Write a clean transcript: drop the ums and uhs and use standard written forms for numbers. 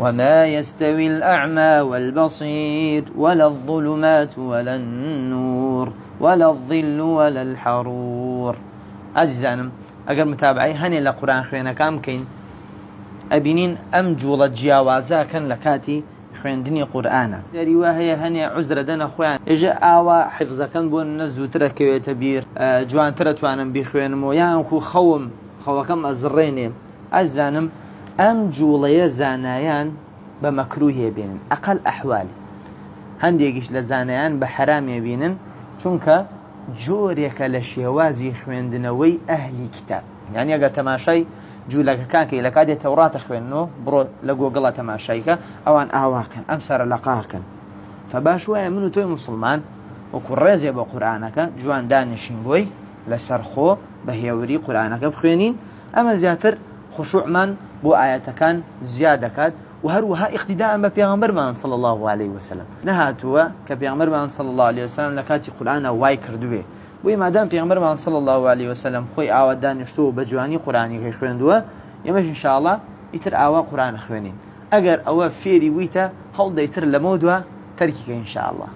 وما يستوي الأعمى والبصير ولا الظلمات ولا النور ولا الظل ولا الحرور. ئازیزانم ئەگەر متابعەی هەنێ لە قورئان خوێنەکان بکەین ئەبینین ئەم جوڵە جیاوازەکەن لە کاتی خوێندنی قورئانە. جاری وا هەیە هەنێ عوزرە دەنە خۆیان ئێژێ ئاوا حیفزەکەم بۆ نە زووترە کەوێتە بیر جوانترە توانم بیخوێنمەوە یان کو خەوم خەوەکەم ئەزڕێنێ. ئازیزانم ئەم جوڵەیە زانایان بە مەکروهێ بینن ئەقەل ئەحوالی هەندێکیش لە زانایان بە حەرامێ بینن چونکە جۆرێکە لە شێوازی خوێندنەوەی ئەهلی کتاب. یانی ئەگەر تەماشای جوولەکەکان کەی لە کاتێ تەوراتە خوێندنەوە بڕۆ لە گۆگڵە تەماشایکە ئەوان ئاواکەن ئەم سەرە لەقاکەن فباش وایە من و تۆی مسلمان وەکو ڕێزێ بۆ قورئانەکە جوان دانیشین بۆی لەسەر خۆ بە هێوری قورئانەکە بخوێنین ئەمە زیاتر خشوعمان بۆ ئایەتەکان زیاد دەکات و هەروەها ئیقتیداء بە پێغەمبەرمان صلی الله علیه وسلم نەهاتووە کە پێغەمبەرمان صلی الله علیه وسلم لە کاتی قورئانا وای کردوێ بۆیە مادام پێغەمبەرمان صلی الله علیه وسلم خۆی ئاوا دانیشتووە و بە جوانی قورئانەکەی خوێندووە ئێمەش ان شاء الله ئیتر ئاوا قورئان خوێنین ئەگەر ئەوە فێری بوویتە هەوڵدە ئیتر لەمەو دوا تەرکی کە ان شاء الله.